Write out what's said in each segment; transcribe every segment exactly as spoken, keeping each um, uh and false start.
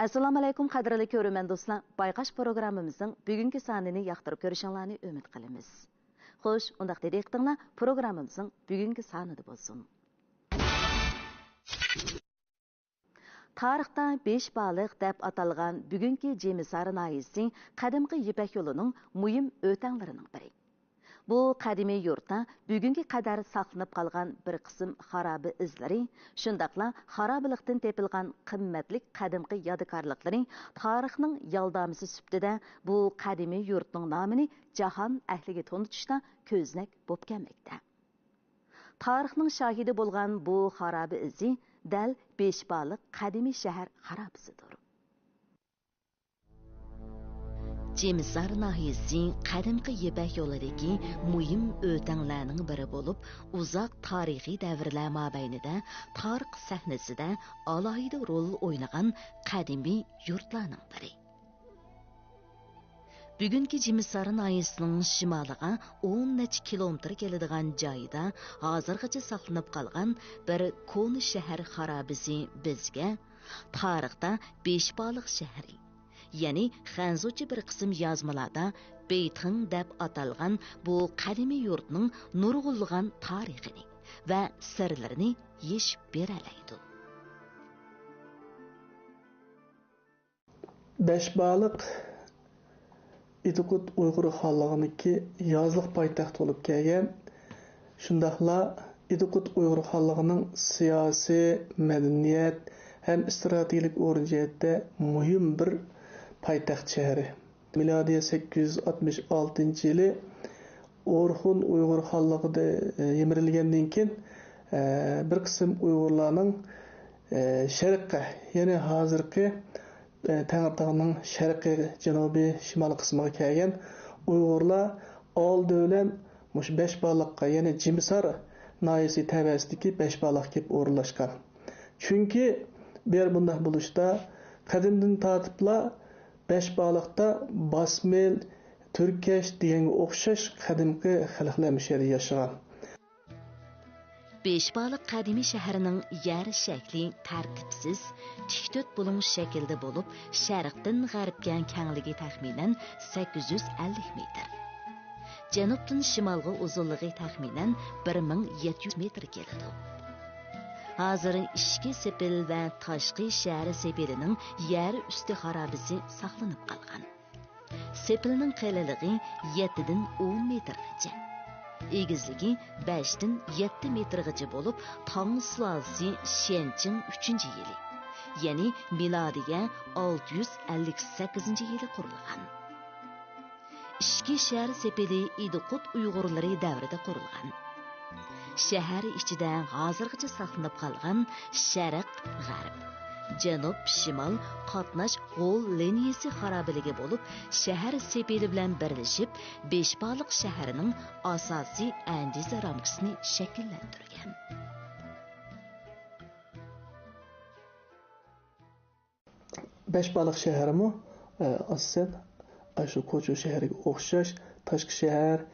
ئەسسالامۇئەلەيكۇم، قەدىرلىك كۆرۈرمەن دوستلار، بايقاش پروگراممىمىزنىڭ بۈگۈنكى سانىنى ياقتۇرۇپ كۆرۈشۈڭلارنى ئۈمىد قىلىمىز. خوش، ئۇنداقتا دىققىتىڭلار پروگراممىمىزنىڭ بۈگۈنكى سانىدا بولسۇن. تارىختا بېشى بالىق دەپ ئاتالغان بۈگۈنكى جىمىسار ناھىيەسى قەدىمكى يىپەك يولىنىڭ مۇھىم ئۆتەڭلىرىنىڭ بىرى. بۇ قەدىمىي يۇرتتا بۈگۈنگە قەدەر ساقلىنىپ قالغان بىر قىسىم خارابە ئىزلىرى، شۇنداقلا خارابىلىقتىن تېپىلغان قىممەتلىك قەدىمكى يادىكارلىقلىرى تارىخنىڭ يالدامىسى سۈپىتىدە بۇ قەدىمىي يۇرتنىڭ نامىنى جاھان ئەھلىگە تونۇتۇشتا كۆزنەك بولۇپ كەلمەكتە. تارىخنىڭ شاھىدى بولغان بۇ خارابە ئىزى دەل بېشى بالىق قەدىمىي شەھەر خارابىسىدۇر. جىمىسار ناھىيەسى قەدىمكى يىپەك يولىدىكى مۇھىم ئۆتەڭلەرنىڭ بىرى بولۇپ، ئۇزاق تارىخىي دەۋرلەر مابەينىدە تارىخ سەھنىسىدە ئالاھىدە رول ئوينىغان قەدىمىي يۇرتلارنىڭ بىرى. بۈگۈنكى جىمىسار ناھىيەسىنىڭ شىمالىغا ئون نەچچە كىلومېتىر كېلىدىغان جايدا ھازىرغىچە ساقلىنىپ قالغان بىر كونا شەھەر خارابىسى بىزگە تارىختا بېشى بالىق شەھىرى، يەنى خەنزۇچە بىر قىسىم يازمىلاردا بېيتىڭ دەپ ئاتالغان بۇ قەدىمىي يۇرتنىڭ نۇرغۇنلىغان تارىخىنى ۋە سىرلىرىنى يېشىپ بېرەلەيدۇ. بەشبالىق ئىدىقۇت ئۇيغۇر خانلىقىنىڭكى يازلىق پايتەختى بولۇپ كەلگەن، شۇنداقلا ئىدىقۇت ئۇيغۇر خانلىقىنىڭ سىياسىي، مەدەنىيەت ھەم ئىستراتېگىيەلىك ئورنى جەھەتتە مۇھىم بىر پايتەخت شەھىرى. مىلادىيە سەككىز يۈز ئاتمىش ئالتىنچى يىلى ئورخۇن ئۇيغۇر خانلىقىدا، ئە، يىمىرىلگەندىن كېيىن، ئە، بىر قىسىم ئۇيغۇرلارنىڭ، ئە، شەرققە، يەنى ھازىرقى، ئە، تەڭرىتاغنىڭ شەرقىي، جەنۇبىي، شىمالىي قىسمىغا كەلگەن ئۇيغۇرلار ئالدى بىلەن مۇشۇ بەشبالىققا، يەنى جىمىسار ناھىيەسى تەۋەسىدىكى بەشبالىققا كېلىپ ئورۇنلاشقان. چۈنكى بۇ يەر بۇنداق بولۇشتا، قەدىمدىن تارتىپلا بەشبالىقتا باسمىل، تۈركەش دېگەنگە ئوخشاش قەدىمكى خەلقلەر مۇشۇ يەردە ياشىغان. بېشبالىق قەدىمىي شەھىرىنىڭ يەر شەكلى تەرتىپسىز، تىك تۆت بۇلۇڭ شەكلىدە بولۇپ، شەرقتىن غەربكە كەڭلىكى تەخمىنەن سەككىز يۈز ئەللىك مېتىر. جەنۇبتىن شىمالغا ئۇزۇنلۇقى تەخمىنەن بىر مىڭ يەتتە يۈز مېتىر كېلىدۇ. ھازىر ئىچكى سېپىل ۋە تاشقى شەھەر سېپىلىنىڭ يەر ئۈستى خارابىسى ساقلىنىپ قالغان. سېپىلنىڭ قېلىنلىقى يەتتىدىن ئون مېتىرغىچە، ئېگىزلىكى بەشتىن يەتتە مېتىرغىچە بولۇپ، تاڭ سۇلالىسى شيەنچىڭ ئۈچىنچى يىلى، يەنى مىلادىيە ئالتە يۈز ئەللىك سەككىزىنچى يىلى قۇرۇلغان. ئىچكى شەھەر سېپىلى ئىدىقۇت ئۇيغۇرلىرى دەۋرىدە قۇرۇلغان. شەھەر ئىچىدە ھازىرغىچە ساقلىنىپ قالغان شەرق، غەرب، جەنۇب، شىمال قاتناش غول لىنىيەسى خارابىلىكى بولۇپ، شەھەر سېپىلى بىلەن بىرلىشىپ، بېشبالىق شەھىرىنىڭ ئاساسىي ئەندىزە رامكىسىنى شەكىللەندۈرگەن. بەشبالىق شەھىرىمۇ، ئە، ئاساسەن، ئاشۇ كوچۇ شەھىرىگە ئوخشاش تاشقى شەھەر،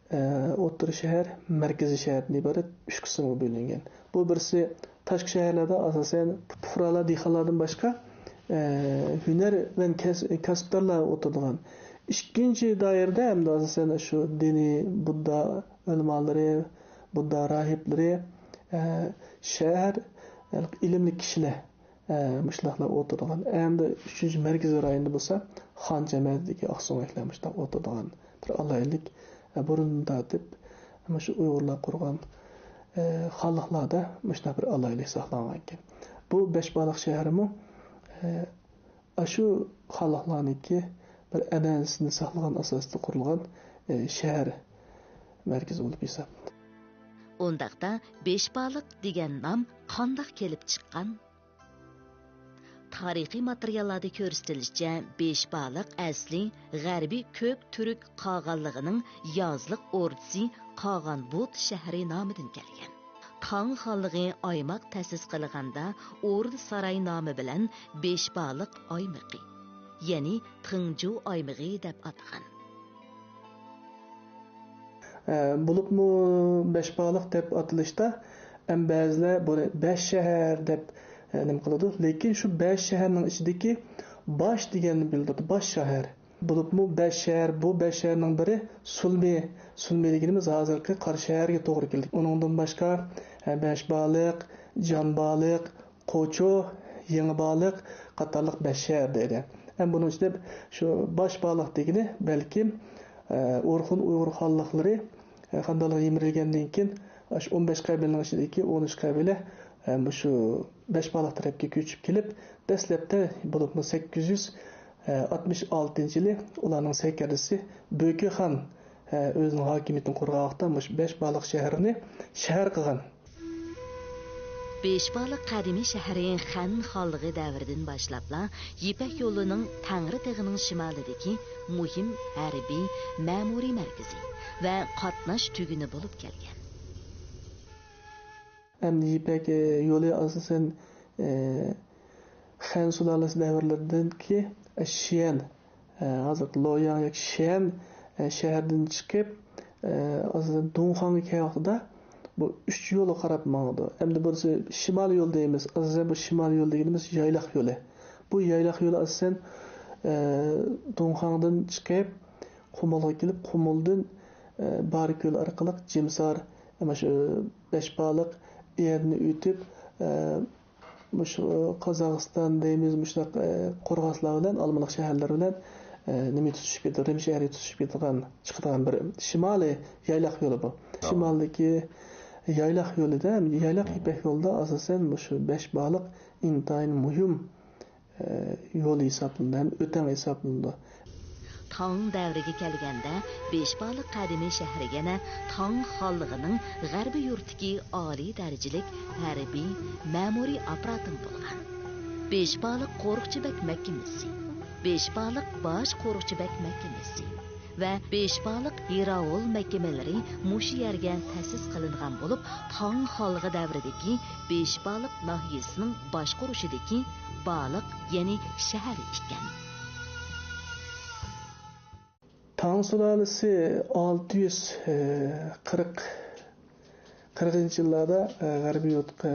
ئە، ئوتتۇرا شەھەر، مەركىزىي شەھەردىن ئىبارەت ئۈچ قىسىمغا بۆلۈنگەن. بۇ بىرسى، تاشقى شەھەرلەردە ئاساسەن پۇقرالار، دېھقانلاردىن باشقا، ئە، ھۈنەر بىلەن كەس-، كەسىپدارلار ئولتۇرىدىغان. ئىككىنچى دائىرىدە ئەمدى ئاساسەن شۇ دىنىي بۇددا ئۆلىمالىرى، بۇددا راھىبلىرى، ئە، شەھەر، ئە، ئىلىملىك كىشىلەر، ئە، مۇشۇنداقلار ئولتۇرىدىغان. ئەمدى ئۈچىنچى مەركىزىي رايوندا بولسا خان جەمەتىدىكى ئاقسۆڭەكلەر مۇشۇنداق ئولتۇرىدىغان بىر ئالاھىدىلىك، ئە، بۇرۇندىن تارتىپ مۇشۇ ئۇيغۇرلار قۇرغان، ئە، خانلىقلاردا مۇشۇنداق بىر ئالاھىدىلىك ساقلانغان ئىكەن. بۇ بەشبالىق شەھىرىمۇ، ئە، ئاشۇ خانلىقلارنىڭكى بىر ئەنئەنىسىنى ساقلىغان ئاساستا قۇرۇلغان، ئە، شەھەر مەركىزى بولۇپ ھېسابلىنىدۇ. ئۇنداقتا بېشبالىق دېگەن نام قانداق كېلىپ چىققان؟ تارىخىي ماتېرىياللاردا كۆرسىتىلىشىچە، بېشبالىق ئەسلى غەربىي كۆك تۈرك قاغانلىقىنىڭ يازلىق ئوردىسى قاغانبوت شەھىرى نامىدىن كەلگەن. تاڭ خانلىقى ئايماق تەسىس قىلغاندا، ئوردا ساراي نامى بىلەن بېشبالىق ئايمىقى، يەنى تىڭجۇ ئايمىقى دەپ ئاتىغان. ئە، بولۇپمۇ بەشبالىق دەپ ئاتىلىشتا، ئەم، بەزىلەر بۇنى بەش شەھەر دەپ، ئە، نېمە قىلىدۇ. لېكىن شۇ بەش شەھەرنىڭ ئىچىدىكى باش دېگەننى بىلدۈردى، باش شەھەر. بولۇپمۇ بەش شەھەر، بۇ بەش شەھەرنىڭ بىرى سۇلمى. سۇلمى دېگىنىمىز ھازىرقى قاراشەھەرگە توغرا كېلدى. ئۇنىڭدىن باشقا، ئە، بەشبالىق، جانبالىق، قوچۇ، يېڭىبالىق قاتارلىق بەش شەھەر دەيدۇ. ھەم بۇنىڭ ئىچىدە شۇ باشبالىق دېگىنى بەلكىم، ئە، ئورخۇن ئۇيغۇر خانلىقلىرى، ئە، خانلىقلىرى يىمىرىلگەندىن كېيىن، ئاشۇ ئون بەش قەبىلىنىڭ ئىچىدىكى ئون ئۈچ قەبىلە، ئە، مۇشۇ بەشبالىق تەرەپكە كۆچۈپ كېلىپ، دەسلەپتە بولۇپمۇ سەككىز يۈز ئاتمىش ئالتىنچى يىلى ئۇلارنىڭ سەركەردىسى بۆكە خان، ئە، ئۆزىنىڭ ھاكىمىيىتىنى قۇرغان ۋاقىتتا مۇشۇ بەشبالىق شەھىرىنى شەھەر قىلغان. بېشبالىق قەدىمىي شەھىرى خەن خانلىقى دەۋرىدىن باشلاپلا يىپەك يولىنىڭ تەڭرىتېغىنىڭ شىمالىدىكى مۇھىم ھەربىي، مەمۇرىي مەركىزى ۋە قاتناش تۈگۈنى بولۇپ كەلگەن. ئەمدى يىپەك، ئە، يولى ئاساسەن، ئە، خەن سۇلالىسى دەۋرلىرىدىنكى، ئە، شيەن، ئە، ھازىرقى لوياڭ ياكى شيەن، ئە، شەھىرىدىن چىقىپ، ئە، ئاساسەن دۇڭخاڭغا كەلگەن ۋاقتىدا بۇ ئۈچ يولغا قاراپ ماڭىدۇ. ئەمدى بۇرسى شىمال يولى دەيمىز. ئاساسەن بۇ شىمال يولى دېگىنىمىز يايلاق يولى. بۇ يايلاق يولى ئاساسەن، ئە، دۇڭخاڭدىن چىقىپ، قۇمۇلغا كېلىپ، قۇمۇلدىن، ئە، باركۆل ئارقىلىق جىمسار، مانا شۇ بەشبالىق يەرنى ئۆتۈپ، ئە، مۇشۇ قازاقىستان دەيمىز، مۇشۇنداق، ئە، قورغاسلار بىلەن، ئالمىلىق شەھەرلىرى بىلەن، ئە، نېمە تۇتىشىپ كېتىدۇ، رىم شەھىرى تۇتىشىپ كېتىدىغان، چىقىدىغان بىر شىمالىي يايلاق يولى بۇ. شىمالدىكى يايلاق يولىدا، يايلاق يىپەك يولىدا ئاساسەن مۇشۇ بەشبالىق ئىنتايىن مۇھىم، ئە، يول ھېسابلىنىدۇ ھەم ئۆتەڭ ھېسابلىنىدۇ. تاڭ دەۋرىگە كەلگەندە، بېشبالىق قەدىمىي شەھىرى يەنە تاڭ خانلىقىنىڭ غەربىي يۇرتتىكى ئالىي دەرىجىلىك ھەربىي، مەمۇرىي ئاپپاراتىمۇ بولغان. بېشبالىق قورۇقچى بەگ مەھكىمىسى، بېشبالىق باش قورۇقچى بەگ مەھكىمىسى ۋە بېشبالىق ھىراۋۇل مەھكىمىلىرى مۇشۇ يەرگە تەسىس قىلىنغان بولۇپ، تاڭ خانلىقى دەۋرىدىكى بېشبالىق ناھىيەسىنىڭ باشقۇرۇشىدىكى بالىق، يەنى شەھەر ئىكەن. تاڭ سۇلالىسى ئالتە يۈز قىرىق، قىرىقىنچى يىللاردا، ئە، غەربىي يۇرتقا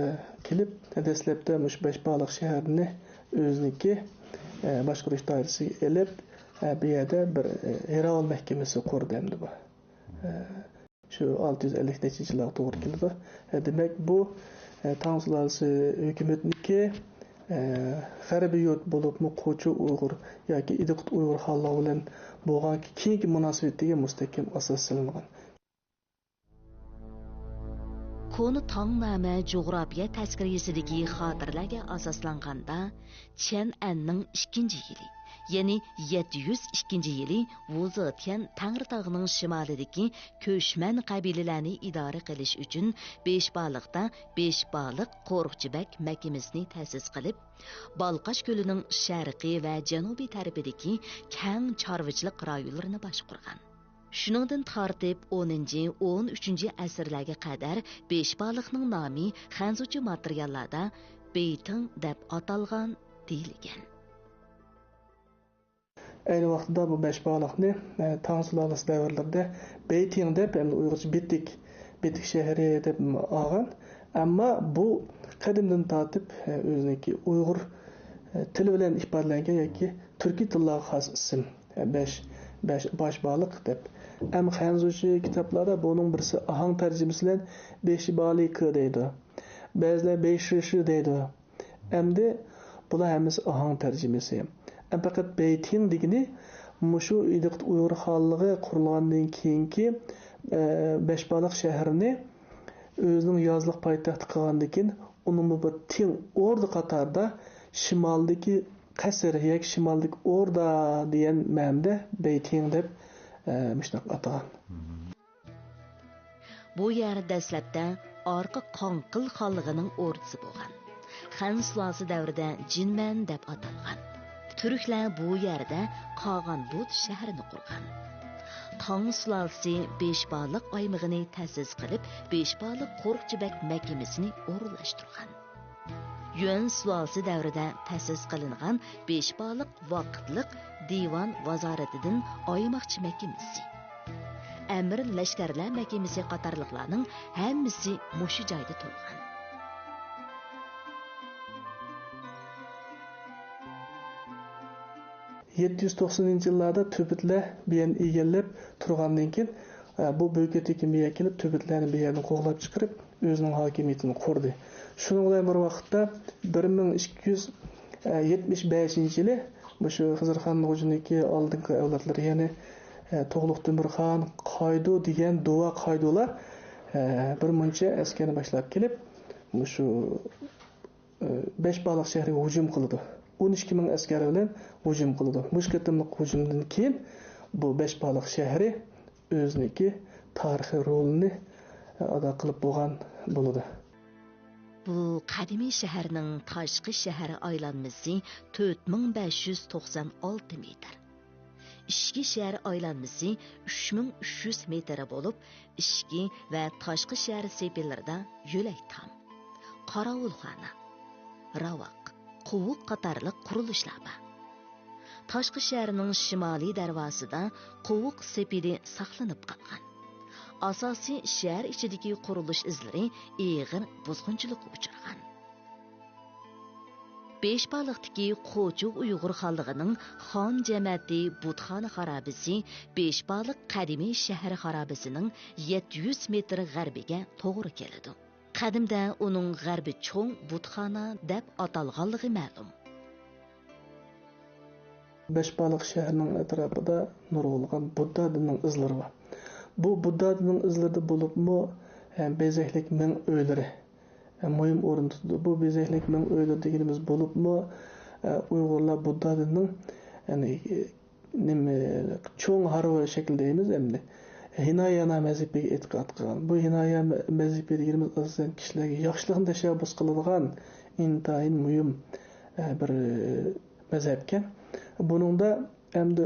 كېلىپ، دەسلەپتە مۇشۇ بەشبالىق شەھىرىنى ئۆزىنىڭكى، ئە، باشقۇرۇش دائىرىسىگە ئېلىپ، ئە، بۇ يەردە بىر، ئە، ھىراۋۇل مەھكىمىسى قۇردى ئەمدى بۇ. ئە، شۇ ئالتە يۈز ئەللىك نەچچىنچى يىللارغا توغرا كېلىدۇ. ئە، دېمەك، بۇ، ئە، تاڭ سۇلالىسى ھۆكۈمىتىنىڭكى، ئە، غەربىي يۇرت بولۇپمۇ قوچۇ ئۇيغۇر ياكى ئىدىقۇت ئۇيغۇر خانلىقى بىلەن بولغان كېيىنكى مۇناسىۋىتىگە مۇستەھكەم ئاساس سېلىنغان. كونا تاڭنامە جۇغراپىيە تەزكىرىسىدىكى خاتىرىلەرگە ئاساسلانغاندا، چيەنئەننىڭ ئىككىنچى يىلى، يەنى يەتتە يۈز ئىككىنچى يىلى ۋۇزېتيەن تەڭرىتاغنىڭ شىمالىدىكى كۆچمەن قەبىلىلەرنى ئىدارە قىلىش ئۈچۈن بېشبالىقتا بېشبالىق قورۇقچى بەگ مەھكىمىسىنى تەسىس قىلىپ، بالقاش كۆلىنىڭ شەرقىي ۋە جەنۇبىي تەرىپىدىكى كەڭ چارۋىچىلىق رايونلىرىنى باشقۇرغان. شۇنىڭدىن تارتىپ ئونىنچى، ئون ئۈچىنچى ئەسىرلەرگە قەدەر بېشبالىقنىڭ نامى خەنزۇچە ماتېرىياللاردا بېيتىڭ دەپ ئاتالغان دېيىلگەن. ئەينى ۋاقتىدا بۇ بەشبالىقنى، ئە، تاڭ سۇلالىسى دەۋرلىرىدە بېيتىڭ دەپ، ئەمدى ئۇيغۇرچە بېتىك، بېتىك شەھىرى دەپ ئالغان. ئەمما بۇ قەدىمدىن تارتىپ، ئە، ئۆزىنىڭكى ئۇيغۇر، ئە، تىلى بىلەن ئىپادىلەنگەن ياكى تۈركىي تىللارغا خاس ئىسىم، ئە، بەش، بەش، باشبالىق دەپ. ئەمما خەنزۇچە كىتابلاردا بۇنىڭ بىرسى ئاھاڭ تەرجىمىسى بىلەن بېشىبالىكى دەيدۇ. بەزىلەر بېيشىشى دەيدۇ. ئەمدى بۇلار ھەممىسى ئاھاڭ تەرجىمىسى. ئەمما پەقەت بېيتىڭ دېگىنى مۇشۇ ئىدىقۇت ئۇيغۇر خانلىقى قۇرۇلغاندىن كېيىنكى، ئە، بەشبالىق شەھىرىنى ئۆزىنىڭ يازلىق پايتەختى قىلغاندىن كېيىن، ئۇنىمۇ بىر تىڭ ئوردا قاتارىدا شىمالدىكى قەسىر ياكى شىمالدىكى ئوردا دېگەن مەنىدە بېيتىڭ دەپ، ئە، مۇشۇنداق ئاتىغان. بۇ يەر دەسلەپتە ئارقا قاڭقىل خانلىقىنىڭ ئوردىسى بولغان. خەن سۇلالىسى دەۋرىدە جىنمەن دەپ ئاتالغان. تۈركلەر بۇ يەردە قاغانبۇت شەھىرىنى قۇرغان. تاڭ سۇلالىسى بېشبالىق ئايمىقىنى تەسىس قىلىپ، بېشبالىق قورۇقچى بەگ مەھكىمىسىنى ئورۇنلاشتۇرغان. يۈەن سۇلالىسى دەۋرىدە تەسىس قىلىنغان بېشبالىق ۋاقىتلىق دىۋان ۋازارىتىدىن ئايماقچى مەھكىمىسى، ئەمىر لەشكەرلەر مەھكىمىسى قاتارلىقلارنىڭ ھەممىسى مۇشۇ جايدا تۇرغان. يەتتە يۈز توقسىنىنچى يىللاردا تۈبۈتلەر بۇ يەرنى ئىگىلەپ تۇرغاندىن كېيىن، ئە، بۇ بۆكەتتىكى بۇ يەرگە كېلىپ، تۈبۈتلەرنى بۇ يەردىن قوغلاپ چىقىرىپ، ئۆزىنىڭ ھاكىمىيىتىنى قۇردى. شۇنىڭ بىلەن بىر ۋاقىتتا، بىر مىڭ ئىككى يۈز يەتمىش بەشىنچى يىلى مۇشۇ خىزىرخان خوجىنىڭكى ئالدىنقى ئەۋلادلىرى، يەنى، ئە، تۇغلۇق تۆمۈرخان، قايدۇ دېگەن دۇۋا قايدۇلار، ئە، بىر مۇنچە ئەسكەرنى باشلاپ كېلىپ، مۇشۇ بەشبالىق شەھىرىگە ھۇجۇم قىلىدۇ. ئون ئىككى مىڭ ئەسكەر بىلەن ھۇجۇم قىلىدۇ. مۇشۇ قېتىملىق ھۇجۇمدىن كېيىن بۇ بەشبالىق شەھىرى ئۆزىنىڭكى تارىخىي رولىنى ئادا قىلىپ بولغان بولىدۇ. بۇ قەدىمىي شەھەرنىڭ تاشقى شەھەر ئايلانمىسى تۆت مىڭ بەش يۈز توقسان ئالتە مېتىر. ئىچكى شەھەر ئايلانمىسى ئۈچ مىڭ ئۈچ يۈز مېتىر بولۇپ، ئىچكى ۋە تاشقى شەھەر سېپىلىرىدا يۆلەك تام، قاراۋۇلخانا، راۋاق، قوۋۇق قاتارلىق قۇرۇلۇشلار بار. تاشقى شەھەرنىڭ شىمالىي دەرۋازىسىدا قوۋۇق سېپىلى ساقلىنىپ قالغان. ئاساسىي شەھەر ئىچىدىكى قۇرۇلۇش ئىزلىرى ئېغىر بۇزغۇنچىلىققا ئۇچرىغان. بېشبالىقتىكى قوچۇ ئۇيغۇر خانلىقىنىڭ خان جەمەتى بۇتخانا خارابىسى بېشبالىق قەدىمىي شەھەر خارابىسىنىڭ يەتتە يۈز مېتىر غەربىگە توغرا كېلىدۇ. قەدىمدە ئۇنىڭ غەربى چوڭ بۇتخانا دەپ ئاتالغانلىقى مەلۇم. بەشبالىق شەھىرىنىڭ ئەتراپىدا نۇرغۇنلىغان بۇددا دىنىنىڭ ئىزلىرى بار. بۇ بۇددا دىنىنىڭ ئىزلىرىدا بولۇپمۇ، ھە، بېزەكلىك مىڭ ئۆيلىرى، ھە، مۇھىم ئورۇن تۇتىدۇ. بۇ بېزەكلىك مىڭ ئۆيلىرى دېگىنىمىز بولۇپمۇ، ئە، ئۇيغۇرلار بۇددا دىنىنىڭ، يەنى، نېمە، چوڭ ھارۋا شەكلى دەيمىز ئەمدى. ھىنايانا مەزھىپىگە ئېتىقاد قىلغان. بۇ ھىنايا مە-، مەزھىپى دېگىنىمىز ئاساسەن كىشىلەرگە ياخشىلىقنى تەشەببۇس قىلىدىغان ئىنتايىن مۇھىم، ئە، بىر، ئە، مەزھەپكەن. بۇنىڭدا ئەمدى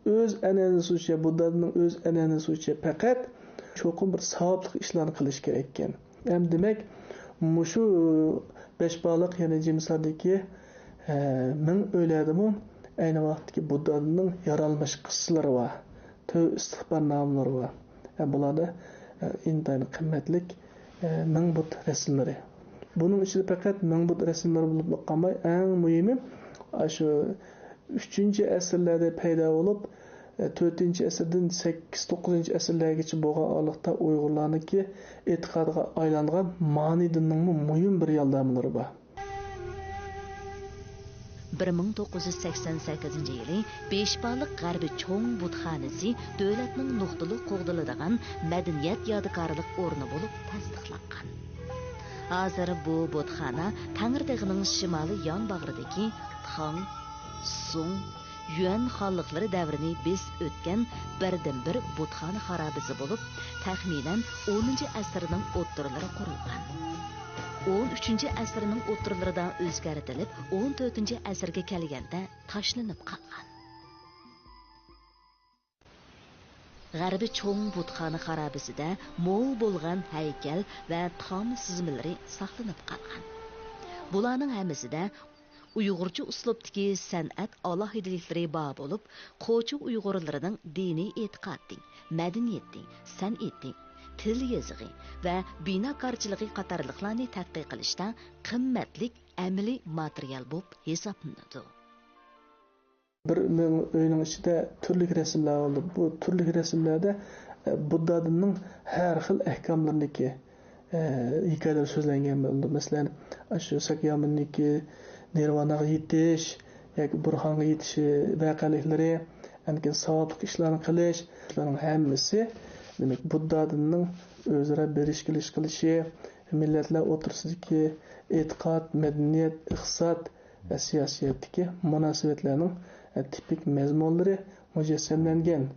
ئۆز ئەنئەنىسى بويىچە، بۇددا دىنىنىڭ ئۆز ئەنئەنىسى بويىچە پەقەت چوقۇم بىر ساۋابلىق ئىشلارنى قىلىش كېرەككەن. ھەم دېمەك، مۇشۇ بەشبالىق، يەنى جىمساردىكى، ھە، مىڭ ئۆيلەردىمۇ ئەينى ۋاقىتتىكى بۇددا دىنىنىڭ يارالمىش قىسسىلىرى بار، تۆۋە ئىستىغپار نامىلىرى بار. ھە، بۇلاردا، ھە، ئىنتايىن قىممەتلىك، ھە، مىڭ بۇت رەسىملىرى. بۇنىڭ ئىچىدە پەقەت مىڭ بۇت رەسىملىرى بولۇپلا قالماي، ئەڭ مۇھىمى، ئاشۇ ئۈچىنچى ئەسىرلەردە پەيدا بولۇپ، تۆتىنچى ئەسىردىن سەككىز، توققۇزىنچى ئەسىرلەرگىچە بولغان ئارىلىقتا ئۇيغۇرلارنىڭكى ئېتىقادىغا ئايلانغان مانى دىننىڭمۇ مۇھىم بىر يالدامىلىرى بار. بىر مىڭ توققۇز يۈز سەكسەن سەككىزىنچى يىلى بېشبالىق غەربىي چوڭ بۇتخانىسى دۆلەتنىڭ نۇقتىلىق قوغدىلىدىغان مەدەنىيەت يادىكارلىق ئورنى بولۇپ تەستىقلانغان. ھازىر بۇ بۇتخانا تەڭرىتېغىنىڭ شىمالىي يانباغرىدىكى تاڭ، سۇڭ، يۈەن خانلىقلىرى دەۋرىنى بېسىپ ئۆتكەن بىردىنبىر بۇتخانا خارابىسى بولۇپ، تەخمىنەن ئونىنچى ئەسىرنىڭ ئوتتۇرىلىرى قۇرۇلغان. ئون ئۈچىنچى ئەسىرنىڭ ئوتتۇرىلىرىدا ئۆزگەرتىلىپ، ئون تۆتىنچى ئەسىرگە كەلگەندە تاشلىنىپ قالغان. غەربىي چوڭ بۇتخانا خارابىسىدە مول بولغان ھەيكەل ۋە تام سىزمىلىرى ساقلىنىپ قالغان. بۇلارنىڭ ھەممىسىدە ئۇيغۇرچە ئۇسلۇبتىكى سەنئەت ئالاھىدىلىكلىرى بار بولۇپ، قوچۇ ئۇيغۇرلىرىنىڭ دىنىي ئېتىقادى، مەدەنىيىتى، سەنئىتى، تىل يېزىقى ۋە بىناكارچىلىقى قاتارلىقلارنى تەتقىق قىلىشتا قىممەتلىك ئەمەلىي ماتېرىيال بولۇپ ھېسابلىنىدۇ. بىر مىڭ ئۆينىڭ ئىچىدە تۈرلۈك رەسىملەر بولدى. بۇ تۈرلۈك رەسىملەردە، ئە، بۇددا دىنىنىڭ ھەر خىل ئەھكاملىرىنىڭكى، ئە، ھېكايىلىرى سۆزلەنگەن بولدى. مەسىلەن، ئاشۇ ساكيامۇنىنىڭكى نىرۋاناغا يېتىش ياكى بۇرھانغا يېتىشى ۋەقەلىكلىرى، ئاندىن كېيىن ساۋابلىق ئىشلارنى قىلىش، شۇلارنىڭ ھەممىسى، دېمەك، بۇددا دىنىنىڭ ئۆزئارا بېرىش-كېلىش قىلىشى، مىللەتلەر ئوتتۇرىسىدىكى ئېتىقاد، مەدەنىيەت، ئىقتىساد، سىياسىيەتتىكى مۇناسىۋەتلەرنىڭ تىپىك مەزمۇنلىرى مۇجەسسەملەنگەن.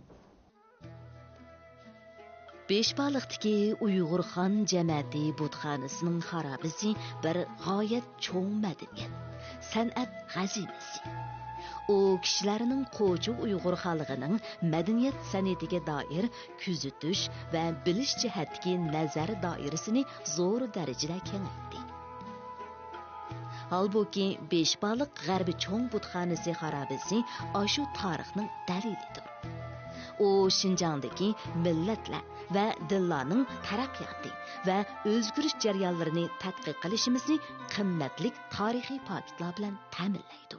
بېشبالىقتىكى ئۇيغۇر خان جەمەتى بۇتخانىسىنىڭ خارابىسى بىر غايەت چوڭ مەدەنىيەت، سەنئەت خەزىنىسى. ئۇ كىشىلەرنىڭ قوچۇ ئۇيغۇر خانلىقىنىڭ مەدەنىيەت سەنئىتىگە دائىر كۆزىتىش ۋە بىلىش جەھەتتىكى نەزەر دائىرىسىنى زور دەرىجىدە كېڭەيتتى. ھالبۇكى، بېشبالىق غەربىي چوڭ بۇتخانىسى خارابىسى ئاشۇ تارىخنىڭ دەلىلىدۇر. ئۇ شىنجاڭدىكى مىللەتلەر ۋە دىنلارنىڭ تەرەققىياتى ۋە ئۆزگىرىش جەريانلىرىنى تەتقىق قىلىشىمىزنى قىممەتلىك تارىخىي پاكىتلار بىلەن تەمىنلەيدۇ.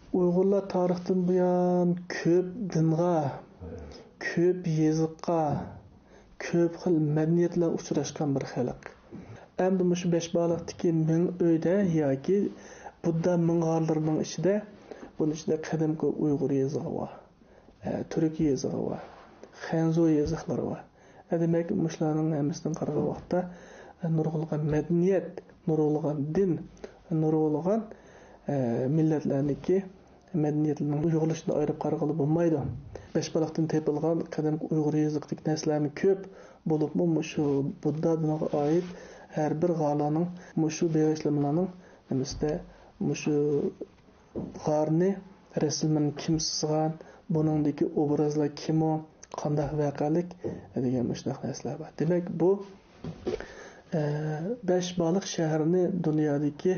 ئۇيغۇرلار تارىختىن بۇيان كۆپ دىنغا، كۆپ يېزىققا، كۆپ خىل مەدەنىيەت بىلەن ئۇچراشقان بىر خەلق. ئەمدى مۇشۇ بەشبالىقتىكى مىڭ ئۆيدە ياكى بۇددا مىڭ غارلىرىنىڭ ئىچىدە، بۇنىڭ ئىچىدە قەدىمكى ئۇيغۇر يېزىقى بار، ئە، تۈرك يېزىقى بار، خەنزۇ يېزىقلىرى بار. ئە، دېمەك، مۇشۇلارنىڭ ھەممىسىدىن قارىغان ۋاقىتتا، ئە، نۇرغۇنلىغان مەدەنىيەت، نۇرغۇنلىغان دىن، نۇرغۇنلىغان، ئە، مىللەتلەرنىڭكى مەدەنىيەتلىرىنىڭ ئۇيغۇرلىشىشىنى ئايرىپ قارىغىلى بولمايدۇ. بەشبالىقتىن تېپىلغان قەدىمكى ئۇيغۇر يېزىقىدىكى نەرسىلەرمۇ كۆپ، بولۇپمۇ مۇشۇ بۇددا دىنىغا ئائىت ھەر بىر غارلارنىڭ، مۇشۇ بېغىشلىمىلارنىڭ نېمىسىدە، مۇشۇ غارنى، رەسىملىرىنى كىم سىزغان، بۇنىڭدىكى ئوبرازلار كىمۇ، قانداق ۋەقەلىك دېگەن مۇشۇنداق نەرسىلەر بار. دېمەك، بۇ، ئە، بەشبالىق شەھىرىنى دۇنيادىكى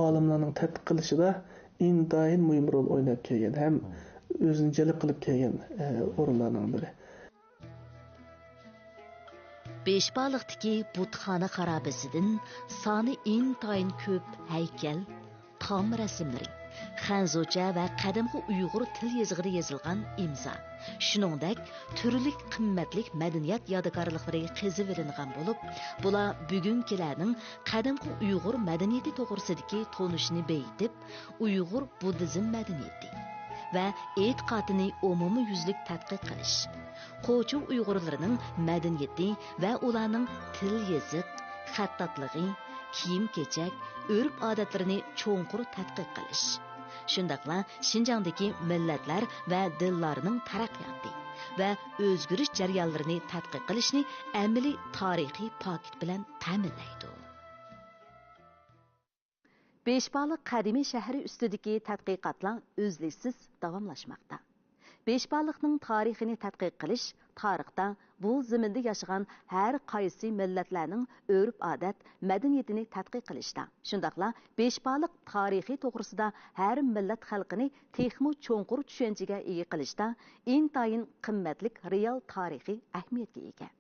ئالىملارنىڭ تەتقىق قىلىشىدا ئىنتايىن مۇھىم رول ئويناپ كەلگەن ھەم ئۆزىنى جەلپ قىلىپ كەلگەن، ئە، ئورۇنلارنىڭ بىرى. بېشبالىقتىكى بۇتخانا خارابىسىدىن سانى ئىنتايىن كۆپ ھەيكەل، تام رەسىملىرى، خەنزۇچە ۋە قەدىمكى ئۇيغۇر تىل يېزىقىدا يېزىلغان ئىمزا، شۇنىڭدەك تۈرلۈك قىممەتلىك مەدەنىيەت يادىكارلىقلىرى قېزىۋېلىنغان بولۇپ، بۇلار بۈگۈنكىلەرنىڭ قەدىمكى ئۇيغۇر مەدەنىيىتى توغرىسىدىكى تونۇشىنى بېيىتىپ، ئۇيغۇر بۇددىزم مەدەنىيىتى ۋە ئېتىقادىنى ئومۇميۈزلۈك تەتقىق قىلىش، قوچۇ ئۇيغۇرلىرىنىڭ مەدەنىيىتى ۋە ئۇلارنىڭ تىل-يېزىق، خەتتاتلىقى، كىيىم-كېچەك، ئۆرپ-ئادەتلىرىنى چوڭقۇر تەتقىق قىلىش، شۇنداقلا شىنجاڭدىكى مىللەتلەر ۋە دىنلارنىڭ تەرەققىياتى ۋە ئۆزگىرىش جەريانلىرىنى تەتقىق قىلىشنى ئەمەلىي تارىخىي پاكىت بىلەن تەمىنلەيدۇ. بېشبالىق قەدىمىي شەھىرى ئۈستىدىكى تەتقىقاتلار ئۈزلۈكسىز داۋاملاشماقتا. بېشبالىقنىڭ تارىخىنى تەتقىق قىلىش تارىختا بۇ زېمىندا ياشىغان ھەر قايسى مىللەتلەرنىڭ ئۆرپ-ئادەت، مەدەنىيىتىنى تەتقىق قىلىشتا، شۇنداقلا بېشبالىق تارىخى توغرىسىدا ھەر مىللەت خەلقىنى تېخىمۇ چوڭقۇر چۈشەنچىگە ئىگە قىلىشتا ئىنتايىن قىممەتلىك رېئال تارىخىي ئەھمىيەتكە ئىگە.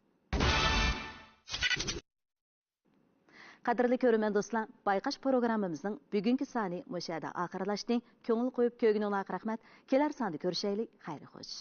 قەدىرلىك كۆرۈرمەن دوستلار، بايقاش پروگراممىمىزنىڭ بۈگۈنكى سانى مۇشۇ يەردە ئاخىرلاشتى. كۆڭۈل قويۇپ كۆرگىنىڭلارغا رەھمەت. كېلەر ساندا كۆرۈشەيلى. خەير خوش.